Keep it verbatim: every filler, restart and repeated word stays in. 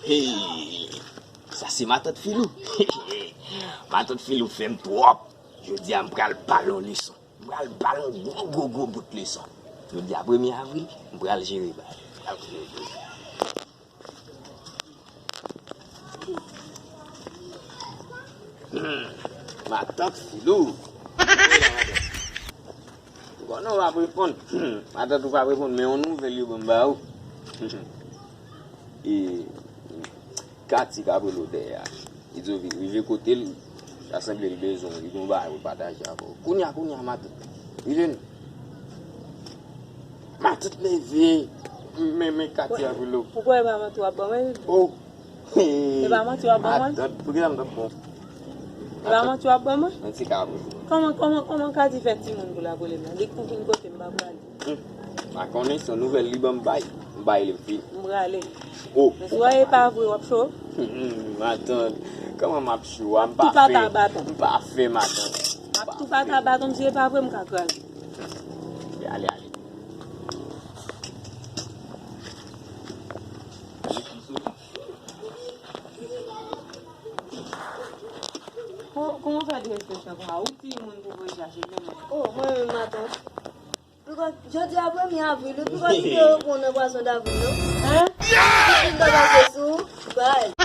Hey, sa se matant Filou. Matant Filou fè m twòp. Jodi a m pral ba l yon leson. M pral ba l yon gwo, gwo, gwo bout leson. Jodi a premye avril, m pral jere bagay. M pral jere bagay. Hmm, matant Filou. Ou konnen w ap reponn. Matant ou p ap reponn, men yon nouvèl yo ban m ba ou. E, Kati k ap rele w dèyè a. Li di w vin rive kote l, sa sanble l bezwen w, li gen yon bagay pou l pataje avè w. Kounye a, kounye a, matant. Rive non. Matant leve. Men, men Kati ap rele w. Ou kwè e pa manti w ap ban mwen? Oh. E pa manti w ap ban mwen? Matant, poukisa m t ap bon? E pa manti w ap ban mwen? Manti ka bon. Kòman, kòman, kòman Kati fè timoun pou l ap rele m la? Li k pou vin kote m pa prale. Hmm. Pa konnen, se yon nouvèl li ban m bay. M bay li, m fini. M prale. Oh. Men si w wè e pa vre, w ap cho? Hmm, matant, kòman m ap cho a? M pa fè. M pa fè, matant. M ap tou pata baton, si e pa vre, m ka kraze. Ale, ale. Kò-, kòman w fè dwèt fè sa konsa? Ou timoun pou voye chache, menm. Oh, mwen menm, matant. Piko, jodi a premye avril, wi, piko, videyo yo pran nan pwason davril, non? Hein? Vin bagay sou, bay.